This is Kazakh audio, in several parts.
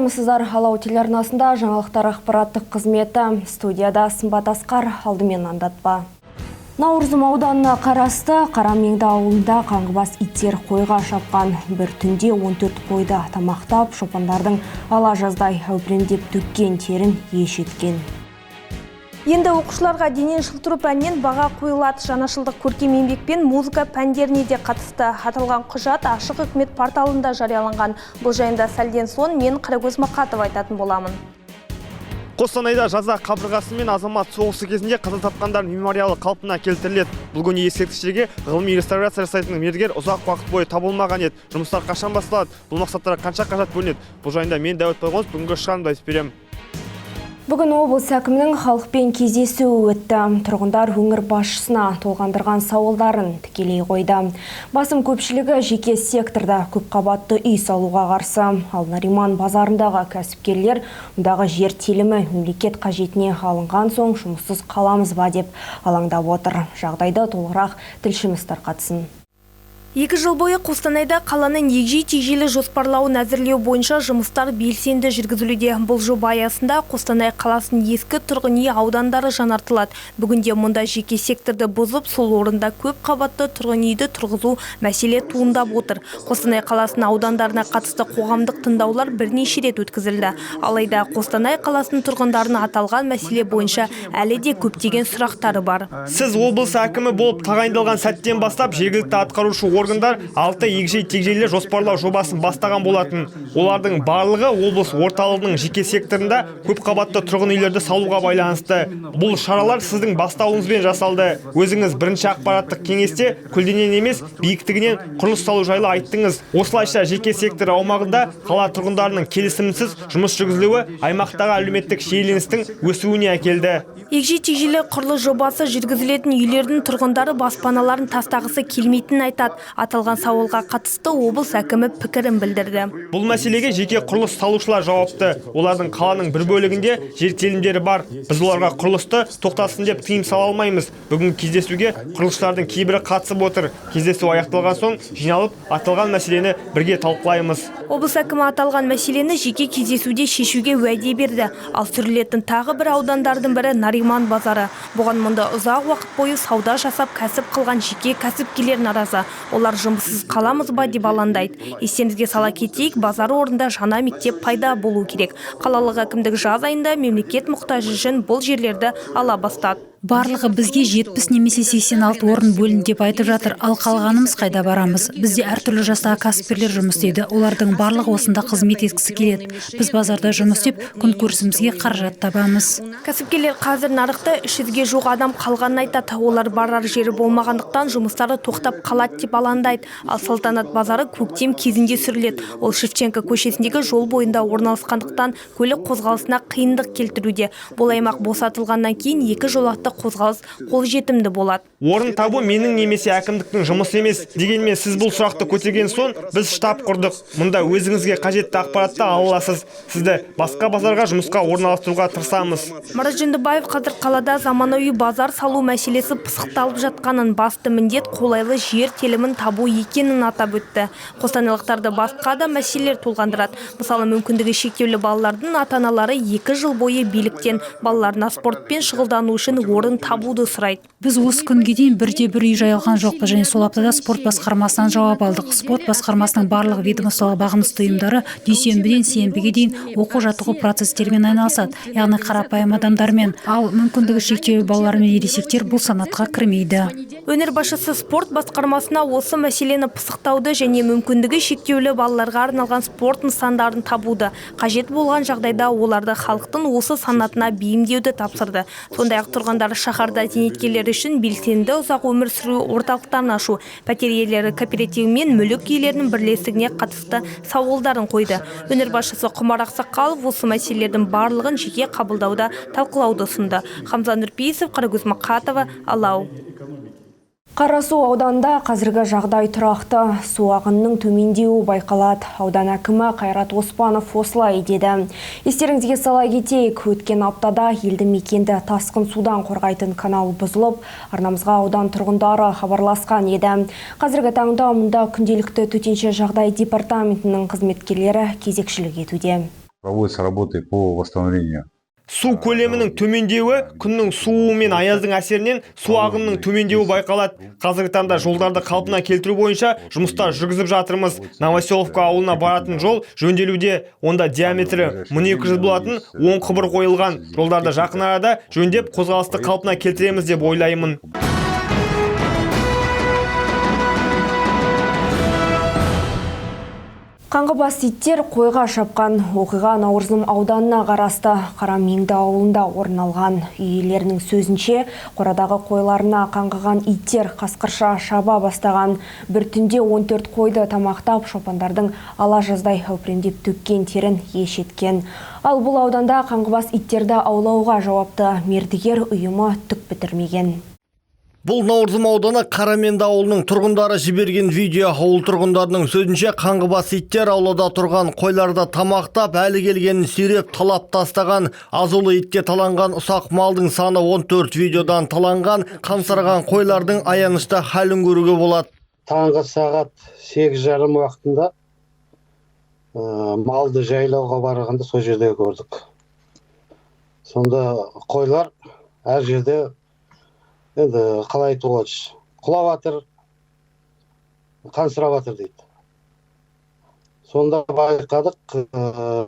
Армысыздар, Алау телеарнасында жаңалықтар ақпараттық қызметі. Студияда Сымбат Асқар, алдымен аңдатпа. Наурызым ауданына қарасты Қарамеңді ауылында қаңғыбас иттер қойға шапқан. Бір түнде 14 қойды тамақтап, шопандардың ала жаздай әупірімдеп төккен терін еш еткен. Енді оқушыларға дене шынықтыру пәнінен баға қойылады. Жаңашылдық көркем еңбек пен музыка пәндеріне де қатысты. Аталған құжат ашық үкімет порталында жарияланған. Бұл жайында сәлден соң мен Қарагөз Мақатов айтатын боламын. Қостанайда жаза қабырғасы мен азамат соғысы кезінде қаза тапқандар мемориалы қалпына келтіріледі. Бұл көне ескерткіштерге ғылыми реставрация жасайтын мердігер ұзақ уақыт бойы табылмаған еді. Жұмыстар қашан басталады? Бұл мақсаттарға қанша қаражат бөлінеді? Бұл жайында мен, Дәуіт Байғонов, бүгінгі шығарылымда айтып беремін. Бүгін облыс әкімінің халықпен кездесуі өтті. Тұрғындар өңір басшысына толғандырған сауалдарын тікелей қойды. Басым көпшілігі жеке секторда көпқабатты үй салуға қарсы. Ал Нариман базарындағы кәсіпкерлер мұндағы жер телімі мемлекет қажетіне алынған соң жұмыссыз қаламыз ба деп алаңдап отыр. Жағдайды толығырақ тілшіміз тарқатсын. 2 жыл бойы Қостанайда қаланың егжей-тегжейлі жоспарлауын әзірлеу бойынша жұмыстар белсенді жүргізілуде. Бұл жоба аясында Қостанай қаласының ескі тұрғын үй аудандары жаңартылады. Бүгінде мұнда жеке секторды бұзып, сол орында көп қабатты тұрғын үйді тұрғызу мәселе туындап отыр. Қостанай қаласының аудандарына қатысты қоғамдық тыңдаулар бірнеше рет өткізілді. Алайда Қостанай қаласының тұрғындарының аталған мәселе бойынша әлі де көптеген сұрақтары бар. Сіз облыс әкімі болып тағайындалған сәттен бастап жергілікті атқарушы органдар алты егжей-тегжейлі жоспарлау жобасын бастаған болатын. Олардың барлығы облыс орталығының жеке секторында көпқабатты тұрғын үйлерді салуға байланысты. Бұл шаралар сіздің бастауыңызбен жасалды. Өзіңіз бірінші ақпараттық кеңесте көлденең емес, биіктігінен құрылыс салу жайлы айттыңыз. Осылайша, жеке сектор аумағында қала тұрғындарының келісімінсіз жұмыс жүргізілуі аймақтағы әлеуметтік шиеленістің өсуіне әкелді. Егжей-тегжейлі құрылыс жобасы жүргізілетін үйлердің тұрғындары баспаналарын тастағысы келмейтінін айтады. Аталған сауалға қатысты облыс әкімі пікірін білдірді. Бұл мәселеге жеке құрылыс салушылар жауапты. Олардың қаланың бір бөлігінде жер телімдері бар. Біз оларға құрылысты тоқтатсын деп тыйым сала алмаймыз. Бүгінгі кездесуге құрылысшылардың кейбірі қатысып отыр. Кездесу аяқталған соң жиналып, аталған мәселені бірге талқылаймыз. Облыс әкімі аталған мәселені жеке кездесуде шешуге уәде берді. Ал сүрілетін тағы бір аудандардың бірі – Нариман базары. Бұған мұнда ұзақ уақыт бойы сауда жасап, кәсіп қылған жеке кәсіпкерлер наразы. Олар жұмыссыз қаламыз ба деп алаңдайды. Естеріңізге сала кетейік, базар орнында жаңа мектеп пайда болу керек. Қалалық әкімдік жаз айында мемлекет мұқтажы үшін бұл жерлерді ала бастады. Барлығы бізге 70 немесе 86 орын бөлінді деп айтып жатыр, ал қалғанымыз қайда барамыз? Бізде әртүрлі жастағы кәсіпкерлер жұмыс істейді, олардың барлығы осында қызмет еткісі келеді. Біз базарда жұмыс істеп, күнкөрісімізге қаражат табамыз. Кәсіпкерлер қазір нарықта 300-ге жуық адам қалғанын айтады. Олар барар жері болмағандықтан, жұмыстары тоқтап қалады деп алаңдайды. Ал Салтанат базары көктем кезінде сүріледі. Ол Шевченко көшесіндегі жол бойында орналасқандықтан, көлік қозғалысына қиындық келтіруде. Бұл аймақ босатылғаннан кейін екі жолақты қозғалыс қолжетімді болады. Орын табу менің немесе әкімдіктің жұмысы емес. Дегенмен сіз бұл сұрақты көтерген соң, біз штаб құрдық. Мұнда өзіңізге қажетті ақпаратты ала аласыз. Сізді басқа базарға жұмысқа орналастыруға тырысамыз. Марат Жүндібаев қазір қалада заманауи базар салу мәселесі пысықталып жатқанын, басты міндет қолайлы жер телімін табу екенін атап өтті. Қостанайлықтарды басқа да мәселелер толғандырады. Мысалы, мүмкіндігі шектеулі балалардың ата-аналары 2 жыл бойы биліктен балаларына спортпен шұғылдану үшін орын табуды сұрайды. Біз осы күнге дейін бірде бір үй жай алған жоқпыз және сол аптада спорт басқармасынан жауап алдық. Спорт басқармасының барлық ведомствоға бағынысты ұйымдары дүйсенбіден сенбіге дейін оқу жаттығу процестерімен айналысады, яғни қарапайым адамдармен. Ал мүмкіндігі шектеулі балалар мен ересектер бұл санатқа кірмейді. Өңір басшысы спорт басқармасына осы мәселені пысықтауды және мүмкіндігі шектеулі балаларға арналған спорт нысандарын табуды, қажет болған жағдайда оларды халықтың осы санатына бейімдеуді тапсырды. Сондай-ақ тұрғындар шаһарда зейнеткерлер үшін белсенді ұзақ өмір сүру орталықтарын ашу, пәтер иелері кооперативі мен мүлік иелерінің бірлестігіне қатысты сауалдарын қойды. Өңір басшысы Құмар Ақсақалов осы мәселелердің барлығын жеке қабылдауда талқылауды ұсынды. Хамза Нұрпейісов, Қарагөз Мақатова, Алау. Қарасу ауданында қазіргі жағдай тұрақты, су ағынының төмендеуі байқалады. Аудан әкімі Қайрат Оспанов осылай деді. Естеріңізге сала кетейік, өткен аптада елді мекенді тасқын судан қорғайтын канал бұзылып, арнамызға аудан тұрғындары хабарласқан еді. Қазіргі таңда мұнда күнделікті төтенше жағдай департаментінің қызметкерлері кезекшілік етуде. Проводятся работы по восстановлению. Су көлемінің төмендеуі күннің суы мен аяздың әсерінен су ағынының төмендеуі байқалады. Қазіргі таңда жолдарды қалпына келтіру бойынша жұмыстар жүргізіп жатырмыз. Новоселовка ауылына баратын жол жөнделуде. Онда диаметрі 1200 болатын 10 құбыр қойылған. Жолдарды жақын арада жөндеп, қозғалысты қалпына келтіреміз деп ойлаймын. Қаңғыбас иттер қойға шапқан. Оқиға Наурызым ауданына қарасты Қарамеңді ауылында орын алған. Үй иелерінің сөзінше, қорадағы қойларына қаңғыған иттер қасқырша шаба бастаған. Бір түнде 14 қойды тамақтап, шопандардың ала жаздай әупірімдеп төккен терін еш еткен. Ал бұл ауданда қаңғыбас иттерді аулауға жауапты мердігер ұйымы түк бітірмеген. Бұл Наурызым ауданы Қараменді ауылының тұрғындары жіберген видео. Ауыл тұрғындарының сөзінше, қаңғыбас иттер аулада тұрған қойларды тамақтап, әлі келгенін сүйреп талап тастаған. Азулы итке таланған ұсақ малдың саны 14. Видеодан таланған, қансыраған қойлардың аянышты халін көруге болады. Таңғы сағат 8:30 уақытында малды жайлауға барғанда сол жерде көрдік. Сонда қойлар әр жерде, енді қалай айтуға болады, құлап жатыр, қансырап жатыр дейді. Сонда байқадық,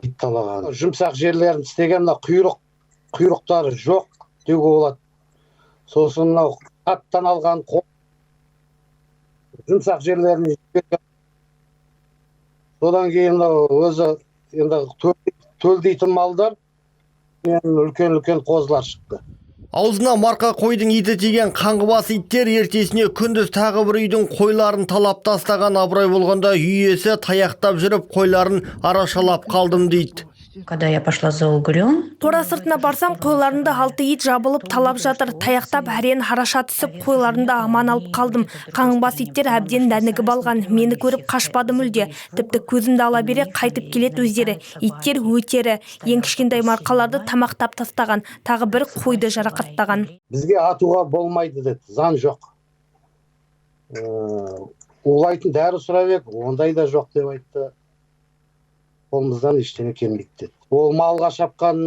ит талаған. Жұмсақ жерлерін тістеген, мына құйрықтары жоқ деуге болады. Сосын мынау аттан алған жұмсақ жерлерін жіберген. Содан кейін мынау өзі енді төлдейтін малдар үлкен-үлкен қозылар шықты. Аузына марқа қойдың еті тиген қаңғыбас иттер ертесіне күндіз тағы бір үйдің қойларын талап тастаған. Абырой болғанда үй иесі таяқтап жүріп қойларын арашалап қалдым дейді. Когда я пошла за углем, Қора сыртына барсам, қойларымды алты ит жабылып талап жатыр. Таяқтап әрең араша түсіп, қойларымды аман алып қалдым. Қаңғыбас иттер әбден дәнігіп алған. Мені көріп қашпады мүлде. Тіпті көзімді ала бере қайтып келеді өздері. Иттер өтері. Ең кішкентай марқаларды тамақтап тастаған. Тағы бір қойды жарақаттаған. Бізге атуға болмайды деді, заң жоқ. Улайтын дәрі сұрап едік, ондай да жоқ деп айтты. Қолымыздан ештеңе келмейді деді. Ол малға шапқан,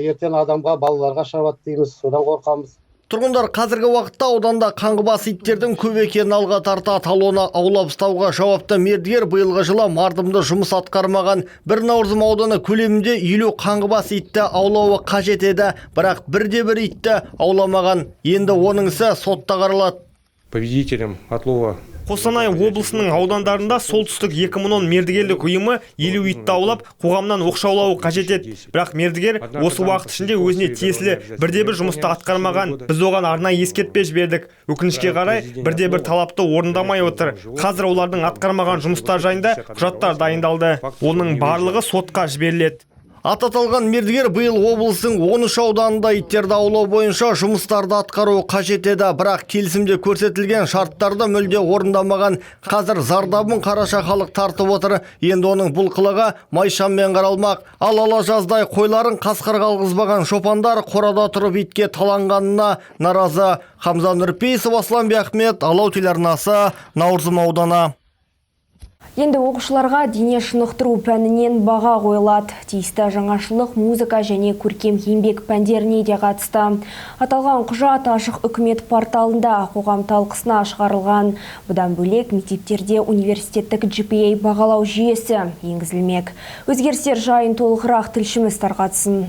ертең адамға, балаларға шабады дейміз, содан қорқамыз. Тұрғындар қазіргі уақытта ауданда қаңғыбас иттердің көп екенін алға тартады. Ал оны аулап ұстауға жауапты мердігер биылғы жылы мардымды жұмыс атқармаған. Бір Наурызым ауданы көлемінде 50 қаңғыбас итті аулауы қажет еді, бірақ бірде-бір итті ауламаған. Енді оның ісі сотта қаралады. Победителем отлова Қостанай облысының аудандарында Солтүстік 2010 мердігерлік ұйымы 50 итті аулап, қоғамнан оқшаулауы қажет еді. Бірақ мердігер осы уақыт ішінде өзіне тиесілі бірде-бір жұмысты атқармаған. Біз оған арнайы ескертпе жібердік. Өкінішке қарай, бірде-бір талапты орындамай отыр. Қазір олардың атқармаған жұмыстар жайында құжаттар дайындалды. Оның барлығы сотқа жіберіледі. Аты аталған мердігер биыл облыстың 13 ауданында иттерді аулау бойынша жұмыстарды атқаруы қажет еді. Бірақ келісімде көрсетілген шарттарды мүлде орындамаған. Қазір зардабын қараша халық тартып отыр. Енді оның бұл қылығы майшаммен қаралмақ. Ал ала жаздай қойларын қасқырға алғызбаған шопандар қорада тұрып итке таланғанына наразы. Хамза Нұрпейісов, Аслан Биахмет, Алау телеарнасы, Наурызым ауданы. Енді оқушыларға дене шынықтыру пәнінен баға қойылады. Тиісті жаңашылық музыка және көркем еңбек пәндеріне де қатысты. Аталған құжат ашық үкімет порталында қоғам талқысына шығарылған. Бұдан бөлек мектептерде университеттік GPA бағалау жүйесі енгізілмек. Өзгерістер жайын толығырақ тілшіміз тарқатсын.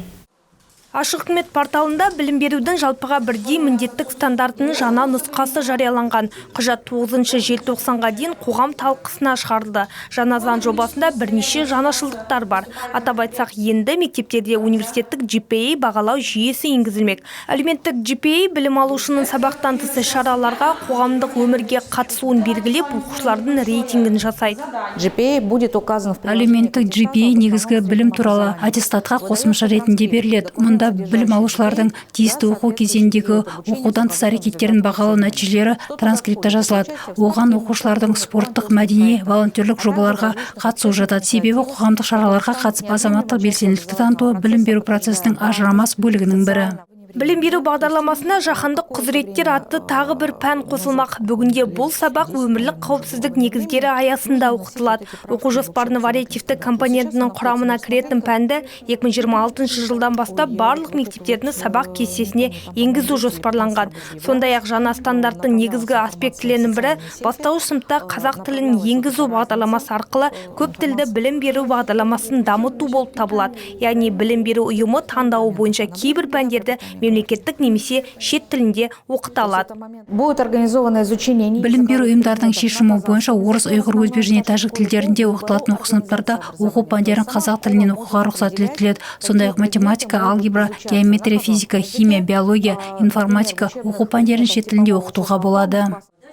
Ашық үкімет порталында білім берудің жалпыға бірдей міндеттік стандартының жаңа нұсқасы жарияланған. Құжат 9 желтоқсанға дейін қоғам талқысына шығарылды. Жаңа заң жобасында бірнеше жаңашылдықтар бар. Атап айтсақ, енді мектептерде университеттік GPA бағалау жүйесі енгізілмек. Әлеуметтік GPA білім алушының сабақтан тыс шараларға, қоғамдық өмірге қатысуын белгілеп, оқушылардың рейтингін жасайды. GPA будет указан в Әлеуметтік GPA негізгі білім туралы аттестатқа қосымша ретінде беріледі. Мұнда білім алушылардың тиісті оқу кезеңіндегі оқудан тыс әрекеттерін бағалау нәтижелері транскриптте жазылады. Оған оқушылардың спорттық, мәдени, волонтерлік жобаларға қатысуы жатады. Себебі қоғамдық шараларға қатысып, азаматтық белсенділікті таныту білім беру процесінің ажырамас бөлігінің бірі. Білім беру бағдарламасына жаһандық құзыреттер атты тағы бір пән қосылмақ. Бүгінде бұл сабақ өмірлік қауіпсіздік негіздері аясында оқытылады. Оқу жоспарының вариативті компонентінің құрамына кіретін пәнді 2026 жылдан бастап барлық мектептердің сабақ кестесіне енгізу жоспарланған. Сондай-ақ жаңа стандарттың негізгі аспектілерінің бірі бастауыш сыныпта қазақ тілін енгізу бағдарламасы арқылы көп тілді білім беру бағдарламасын дамыту болып табылады. Яғни білім беру ұйымы таңдауы бойынша кейбір пәндерді мемлекеттік немесе шет тілінде оқыта алады. Будет организовано изучение. Білім беру ұйымдарының шешімі бойынша орыс, ұйғыр, өзбек және тәжік тілдерінде оқытылатын оқу сыныптарда оқу пәндерін қазақ тілінен оқуға рұқсат етіледі. Сондай-ақ математика, алгебра, геометрия, физика, химия, биология, информатика оқу пәндерін шет тілінде оқытуға болады.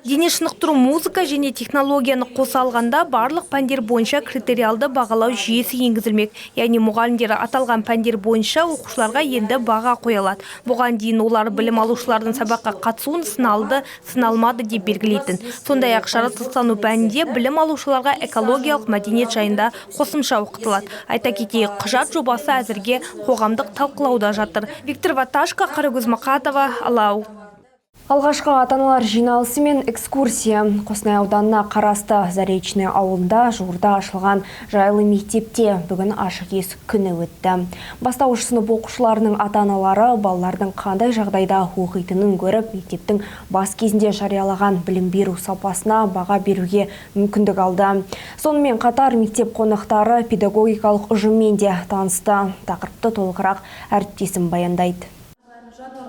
Дене шынықтыру, музыка және технологияны қоса алғанда барлық пәндер бойынша критериалды бағалау жүйесі енгізілмек. Яғни мұғалімдер аталған пәндер бойынша оқушыларға енді баға қоя алады. Бұған дейін олар білім алушылардың сабаққа қатысуын сыналды, сыналмады деп белгілейтін. Сондай-ақ жаратылыстану пәнінде білім алушыларға экологиялық мәдениет жайында қосымша оқытылады. Айта кетейік, құжат жобасы әзірге қоғамдық талқылауда жатыр. Виктор Ваташко, Қарагөз Мақатова, Алау. Алғашқы ата-аналар жиналысы мен экскурсия. Қостанай ауданына қарасты Заречный ауылында жуырда ашылған жайлы мектепте бүгін ашық есік күні өтті. Бастауыш сынып оқушыларының ата-аналары балалардың қандай жағдайда оқитынын көріп, мектептің бас кезінде жариялаған білім беру сапасына баға беруге мүмкіндік алды. Сонымен қатар мектеп қонақтары педагогикалық ұжыммен де танысты. Тақырыпты толығырақ әріптесім баяндайды.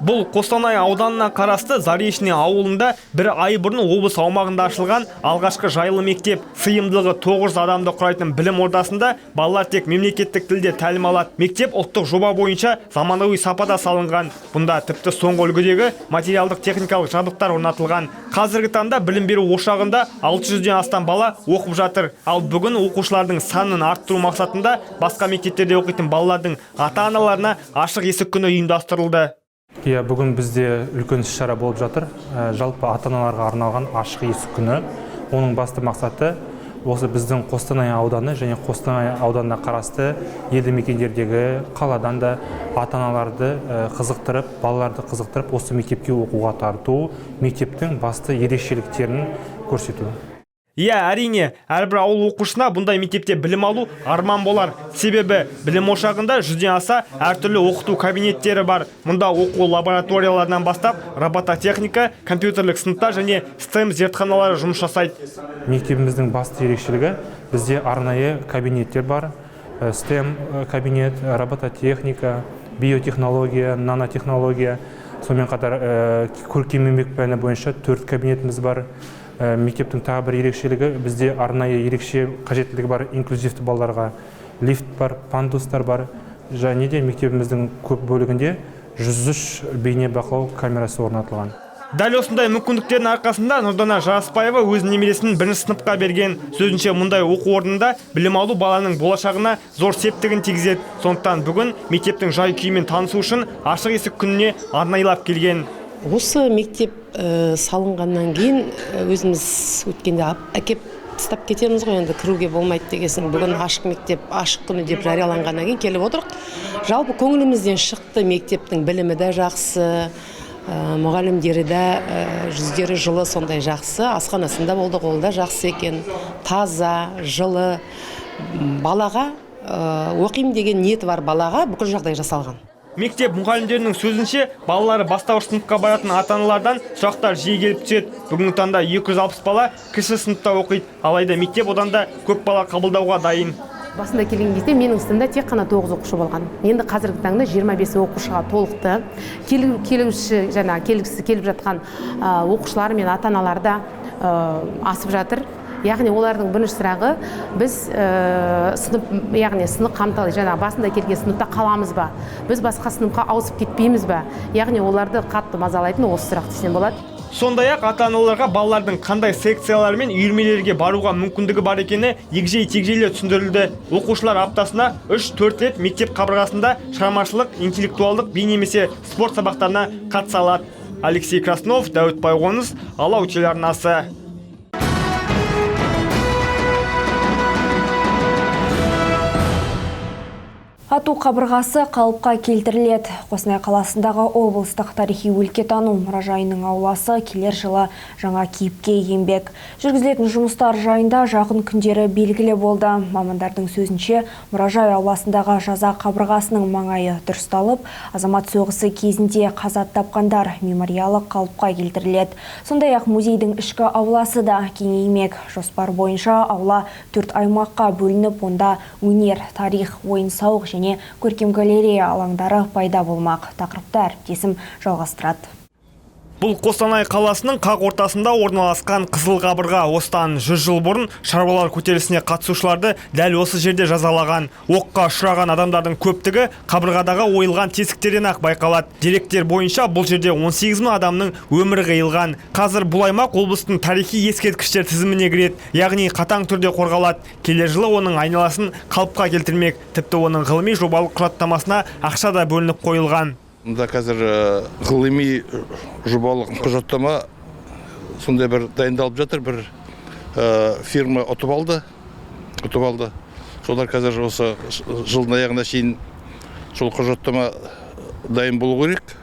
Бұл Қостанай ауданына қарасты Заречный ауылында бір ай бұрын облыс аумағында ашылған алғашқы жайлы мектеп. Сыйымдылығы 900 адамды құрайтын білім ордасында балалар тек мемлекеттік тілде тәлім алады. Мектеп ұлттық жоба бойынша заманауи сапада салынған. Бұнда тіпті соңғы үлгідегі материалдық техникалық жабдықтар орнатылған. Қазіргі таңда білім беру ошағында 600-ден астам бала оқып жатыр. Ал бүгін оқушылардың санын арттыру мақсатында басқа мектептерде оқитын балалардың ата-аналарына ашық есік күні ұйымдастырылды. Иә, бүгін бізде үлкен іс-шара болып жатыр. Жалпы ата-аналарға арналған ашық есік күні. Оның басты мақсаты осы біздің Қостанай ауданы және Қостанай ауданына қарасты елді мекендердегі қаладан да ата-аналарды қызықтырып, балаларды қызықтырып, осы мектепке оқуға тарту, мектептің басты ерекшеліктерін көрсету. Иә, әрине, әрбір ауыл оқушысына бұндай мектепте білім алу арман болар. Себебі білім ошағында 100-ден аса әртүрлі оқыту кабинеттері бар. Мұнда оқу лабораторияларынан бастап робототехника, компьютерлік сыныптар және STEM зертханалары жұмыс жасайды. Мектебіміздің басты ерекшелігі бізде арнайы кабинеттер бар. STEM кабинет, робототехника, биотехнология, нанотехнология. Сонымен қатар көркем еңбек пәні бойынша 4 кабинетіміз бар. Мектептің тағы бір ерекшелігі бізде арнайы ерекше қажеттілігі бар инклюзивті балаларға лифт бар, пандустар бар. Және де мектебіміздің көп бөлігінде 103 бейнебақылау камерасы орнатылған. Дәл осындай мүмкіндіктердің арқасында Нұрдана Жарасбаева өз немересін бірінші сыныпқа берген. Сөзінше, мұндай оқу орнында білім алу баланың болашағына зор септігін тигізеді. Сондықтан бүгін мектептің жай-күйімен танысу үшін ашық есік күніне арнайылап келген. Осы мектеп салынғаннан кейін өзіміз өткенде әкеп тастап кетеміз ғой, енді кіруге болмайды дегесін. Бүгін ашық мектеп, ашық күні деп жарияланғаннан кейін келіп отырық. Жалпы көңілімізден шықты, мектептің білімі де жақсы, мұғалімдері де жүздері жылы, сондай жақсы. Асханасында болдық, ол да жақсы екен, таза, жылы. Балаға оқимын деген ниеті бар балаға бүкіл жағдай жасалған. Мектеп мұғалімдерінің сөзінше, балалары бастауыш сыныпқа баратын ата-аналардан сұрақтар жиі келіп түседі. Бүгінгі таңда 260 бала кіші сыныпта оқиды. Алайда мектеп одан да көп бала қабылдауға дайын. Басында келген кезде менің сынымда тек қана 9 оқушы болған. Енді қазіргі таңда 25 оқушыға толықты. Келуші, жаңа келгісі келіп жатқан оқушылар мен ата-аналар да асып жатыр. Яғни олардың бірінші сұрағы, біз сынып, яғни сынып қамтылы, жаңа басында келген сыныпта қаламыз ба? Біз басқа сыныпқа ауысып кетпейміз ба? Яғни оларды қатты мазалайтын осы сұрақ десем болады. Сондай-ақ ата-аналарға балалардың қандай секциялар мен үйірмелерге баруға мүмкіндігі бар екені егжей-тегжейлі түсіндірілді. Оқушылар аптасына 3-4 рет мектеп қабырғасында шығармашылық, интеллектуалдық, би немесе спорт сабақтарына қатыса алады. Алексей Краснов, Дәуіт Байғоныс, Алау телеарнасы. Ату қабырғасы қалыпқа келтіріледі. Қостанай қаласындағы облыстық тарихи өлкетану мұражайының ауласы келер жылы жаңа кейіпке енбек. Жүргізілетін жұмыстар жайында жақын күндері белгілі болды. Мамандардың сөзінше, мұражай ауласындағы жаза қабырғасының маңайы дұрысталып, азамат соғысы кезінде қаза тапқандар мемориалы қалыпқа келтіріледі. Сондай-ақ музейдің ішкі ауласы да кеңеймек. Жоспар бойынша аула 4 аймаққа бөлініп, онда өнер, тарих, ойын-сауық және көркем галерея алаңдары пайда болмақ. Тақырыпты әріптесім жалғастырады. Бұл Қостанай қаласының қақ ортасында орналасқан Қызыл қабырға. Осыдан 100 жыл бұрын шаруалар көтерілісіне қатысушыларды дәл осы жерде жазалаған. Оққа ұшыраған адамдардың көптігі қабырғадағы ойылған тесіктерден ақ байқалады. Деректер бойынша бұл жерде 18 мың адамның өмірі қиылған. Қазір бұл аймақ облыстың тарихи ескерткіштер тізіміне кіреді, яғни қатаң түрде қорғалады. Келер жылы оның айналасын қалыпқа келтірмек. Тіпті оның ғылыми жобалық құжаттамасына ақша да бөлініп қойылған. Мұнда қазір ғылыми жобалық құжаттама сондай бір дайындалып жатыр, бір фирма ұтып алды. Солар қазір осы жылдың аяғына шейін сол құжаттама дайын болу керек.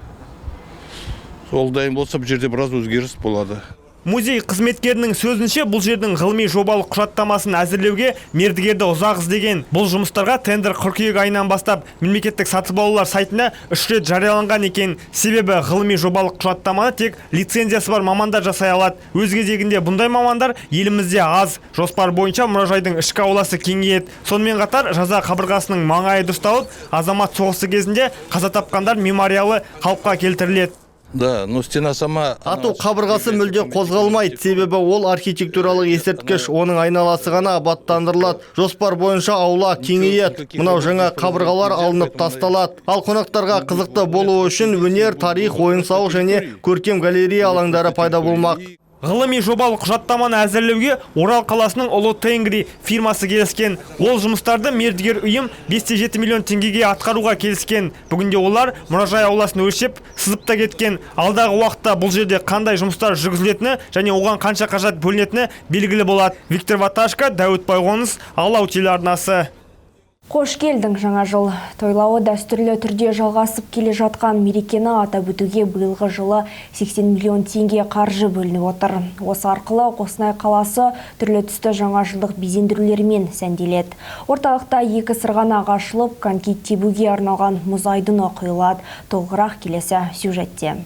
Ол дайын болса, бұл жерде біраз өзгеріс болады. Музей қызметкерінің сөзінше, бұл жердің ғылыми жобалық құжаттамасын әзірлеуге мердігерді ұзақ іздеген. Бұл жұмыстарға тендер қыркүйек айынан бастап мемлекеттік сатып алулар сайтына 3 рет жарияланған екен. Себебі ғылыми жобалық құжаттаманы тек лицензиясы бар мамандар жасай алады. Өз кезегінде бұндай мамандар елімізде аз. Жоспар бойынша мұражайдың ішкі ауласы кеңейеді. Сонымен қатар жаза қабырғасының маңайы дұрысталып, азамат соғысы кезінде қаза тапқандар мемориалы қалыпқа келтіріледі. Да, но стена сама. Ату қабырғасы мүлде қозғалмайды, себебі ол архитектуралық ескерткіш, оның айналасы ғана абаттандырылады. Жоспар бойынша аула кеңейеді, мынау жаңа қабырғалар алынып тасталады. Ал қонақтарға қызықты болуы үшін өнер, тарих, ойын-сауық және көркем галерея алаңдары пайда болмақ. Ғылыми жобалық құжаттаманы әзірлеуге Орал қаласының Ұлы Тенгри фирмасы келіскен. Ол жұмыстарды мердігер ұйым 5,7 миллион теңгеге атқаруға келіскен. Бүгінде олар мұражай ауласын өлшеп, сызып та кеткен. Алдағы уақытта бұл жерде қандай жұмыстар жүргізілетіні және оған қанша қаражат бөлінетіні белгілі болады. Виктор Ваташко, Дәуіт Байғоныс, Алау телеарнасы. Қош келдің, жаңа жыл. Тойлауы дәстүрлі түрде жалғасып келе жатқан мерекені атап өтуге биылғы жылы 80 миллион теңге қаржы бөлініп отыр. Осы арқылы Қостанай қаласы түрлі түсті жаңа жылдық безендірулермен сәнделеді. Орталықта 2 сырғанақ ашылып, коньки тебуге арналған мұз айдыны құйылады. Толығырақ келесі сюжетте.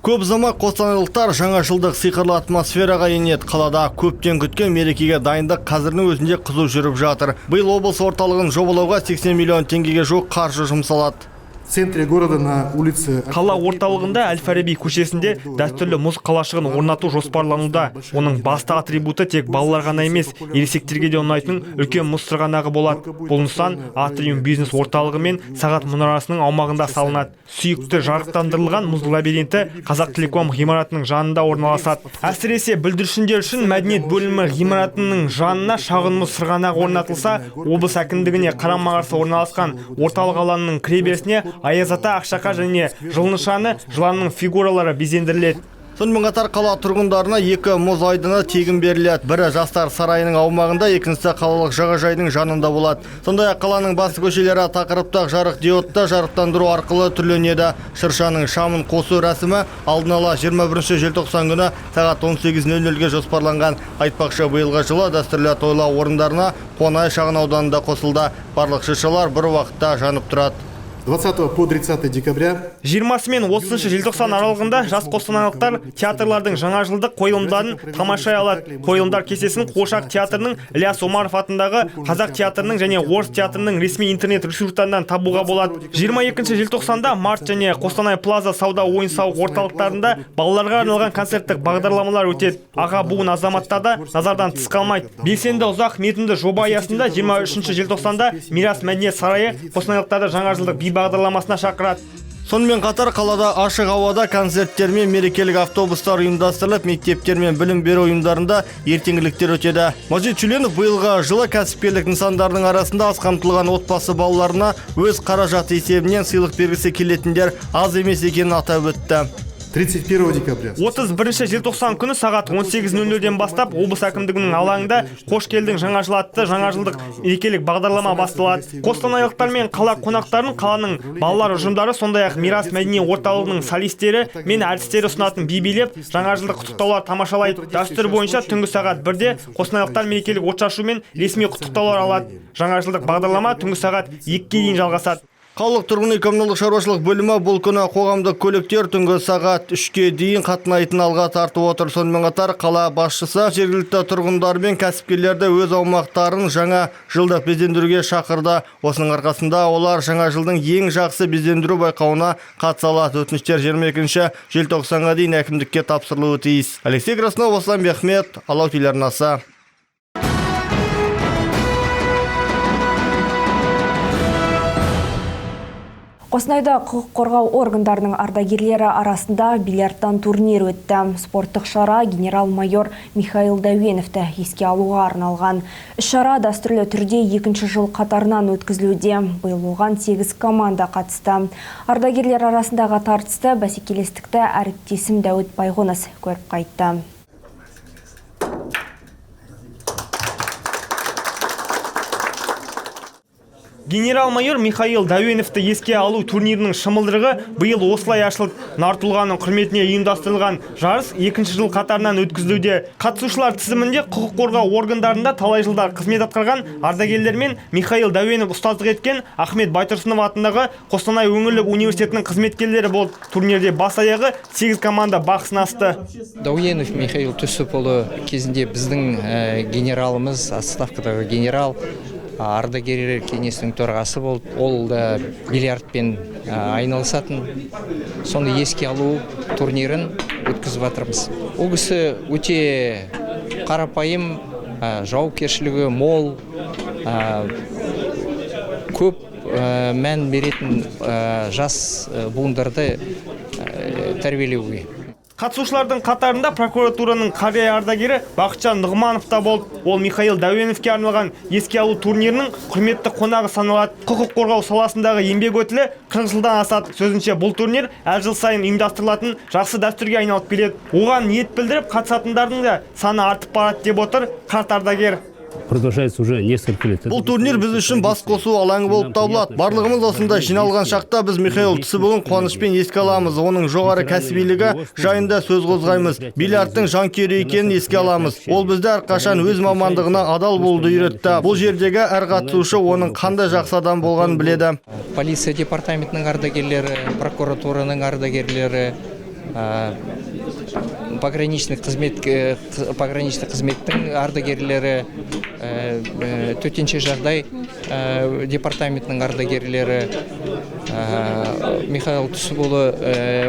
Көп ұзамай қостанайлықтар жаңа жылдық сиқырлы атмосфераға енеді. Қалада көптен күткен мерекеге дайындық қазірдің өзінде қызу жүріп жатыр. Биыл облыс орталығын жобалауға 80 миллион теңгеге жуық қаржы жұмсалады. В центре города на улице. Қала орталығында Әл-Фараби көшесінде дәстүрлі мұз қалашығын орнату жоспарлануда. Оның басты атрибуты тек балалар ғана емес, ересектерге де ұнайтын үлкен мұз сырғанағы болады. Бұл нысан Атриум бизнес орталығы мен сағат мұнарасының аумағында салынады. Сүйікті жарықтандырылған мұз лабиринті Қазақтелеком ғимаратының жанында орналасады. Әсіресе бүлдіршіндер үшін мәдениет бөлімі ғимаратының жанына шағын мұз сырғанағы орнатылса, облыс әкімдігіне қарама-қарсы орналасқан орталық алаңның кіреберісіне Аяз ата, Ақшақа және жыл нышаны, жыланның фигуралары безендіріледі. Сонымен қатар қала тұрғындарына 2 мұз айдыны тегін беріледі. Бірі жастар сарайының аумағында, екіншісі қалалық жағажайдың жанында болады. Сондай-ақ қаланың басты көшелері тақырыптық жарық диодты жарықтандыру арқылы түрленеді. Шыршаның шамын қосу рәсімі алдын ала 21 желтоқсан күні сағат 18:00-ге жоспарланған. Айтпақшы, биылғы жылы дәстүрлі тойлау орындарына Қонай шағын ауданында қосылды. Барлық шыршалар бір уақытта жанып тұрады. 20 по 30 декабря. 20 мен 30 желтоқсан аралығында жас қостанайлықтар театрлардың жаңа жылдық қойылымдарын тамашай алады. Қойылымдар кестесін Қуыршақ театрының, Ілияс Омаров атындағы Қазақ театрының және Орыс театрының ресми интернет ресурстарынан табуға болады. 22 желтоқсанда Март және Қостанай Плаза сауда ойын-сауық орталықтарында балаларға арналған концерттік бағдарламалар өтеді. Аға буын азаматтар да назардан тыс қалмайды. Белсенді ұзақ мерзімді жоба аясында 23 желтоқсанда Мирас мәдениет сарайы қостанайлықтарды жаңа жылдық би бағдарламасына шақырады. Сонымен қатар қалада ашық ауада концерттер мен мерекелік автобустар ұйымдастырылып, мектептер мен білім беру ұйымдарында ертеңгіліктер өтеді. Мажит Чүленов биылғы жылы кәсіпкерлік нысандарының арасында аз қамтылған отбасы балаларына өз қаражаты есебінен сыйлық бергісі келетіндер аз емес екенін атап өтті. 31 декабря. 31 желтоқсан күні сағат 18:00-ден бастап облыс әкімдігінің алаңында «Қош келдің, жаңа жыл» атты жаңа жылдық мерекелік бағдарлама басталады. Қостанайлықтар мен қала қонақтарын қаланың балалар ұжымдары, сондай-ақ Мирас мәдени орталығының солистері мен әртістері ұсынатын би билеп, жаңа жылдық құттықтаулар тамашалайды. Дәстүр бойынша түнгі сағат 1-де қостанайлықтар мерекелік отшашу мен ресми құттықтаулар алады. Жаңа жылдық бағдарлама түнгі сағат 2-ге дейін жалғасады. Қалалық тұрғын үй коммуналдық шаруашылық бөлімі бұл күні қоғамдық көліктер түнгі сағат 3-ке дейін қатынайтын алға тартып отыр. Сонымен қатар қала басшысы жергілікті тұрғындар мен кәсіпкерлерді өз аумақтарын жаңа жылдық безендіруге шақырды. Осының арқасында олар жаңа жылдың ең жақсы безендіру байқауына қатыса алады. Өтініштер 22 желтоқсанға дейін әкімдікке тапсырылуы тиіс. Алексей Краснов, Аслан Бехмет, Алау телеарнасы. Қостанайда құқық қорғау органдарының ардагерлері арасында бильярдтан турнир өтті. Спорттық шара генерал-майор Михаил Дәуеновті еске алуға арналған. Іс-шара дәстүрлі түрде екінші жыл қатарынан өткізілуде. Биыл оған 8 команда қатысты. Ардагерлер арасындағы тартысты бәсекелестікті әріптесім Дәуіт Байғоныс көріп қайтты. Генерал-майор Михаил Дәуеновті еске алу турнирінің шымылдырығы биыл осылай ашылды. Нар тұлғаның құрметіне ұйымдастырылған жарыс екінші жыл қатарынан өткізілуде. Қатысушылар тізімінде құқық қорғау органдарында талай жылдар қызмет атқарған ардагерлер мен Михаил Дәуенов ұстаздық еткен Ахмет Байтұрсынов атындағы Қостанай өңірлік университетінің қызметкерлері болды. Турнирде бас аяғы 8 команда бақ сынасты. Дәуенов Михаил Түсіпұлы кезінде біздің генералымыз, отставкадағы генерал, ардагерлер кеңесінің төрағасы болды. Ол да бильярдпен айналысатын. Соны еске алу турнирін өткізіп жатырмыз. Ол кісі өте қарапайым, жауапкершілігі мол, көп мән беретін жас буындарды тәрбиелеуге. Қатысушылардың қатарында прокуратураның қария ардагері Бақытжан Нығманов та болды. Ол Михаил Дәуеновке арналған еске алу турнирінің құрметті қонағы саналады. Құқық қорғау саласындағы еңбек өтілі 40 жылдан асады. Сөзінше, бұл турнир әр жыл сайын ұйымдастырылатын жақсы дәстүрге айналып келеді. Оған ниет білдіріп қатысатындардың да саны артып барады деп отыр қарт ардагер. Продолжается уже несколько лет. Бұл турнир біз үшін бас қосу алаңы болып табылады. Барлығымыз осында жиналған шақта біз Михаил Түсіпұлын қуанышпен еске аламыз. Оның жоғары кәсібилігі жайында сөз қозғаймыз. Бильярдтың жанкүйері екенін еске аламыз. Ол бізді әрқашан өз мамандығына адал болуды үйретті. Бұл жердегі әр қатысушы оның қандай жақсы адам болғанын біледі. Полиция департаментінің ардагерлері, прокуратураның ардагерлері, пограничный қызметтің ардагерлері, төтенше жағдай департаментінің ардагерлері. Михаил Түсіпұлы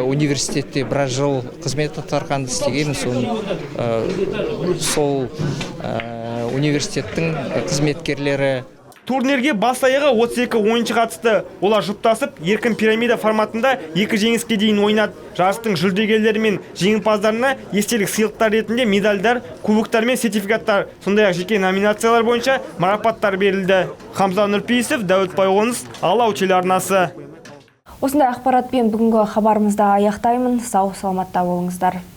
университетте біраз жыл қызмет атқарған, істеген, сол университеттің қызметкерлері. Турнирге бас аяғы 32 ойыншы қатысты. Олар жұптасып, еркін пирамида форматында екі жеңіске дейін ойнады. Жарыстың жүлдегерлері мен жеңімпаздарына естелік сыйлықтар ретінде медальдар, кубоктар мен сертификаттар, сондай-ақ жеке номинациялар бойынша марапаттар берілді. Хамза Нұрпейісов, Дәуіт Байғоныс, Алау телеарнасы. Осындай ақпаратпен бүгінгі хабарымызды аяқтаймын. Сау саламатта болыңыздар.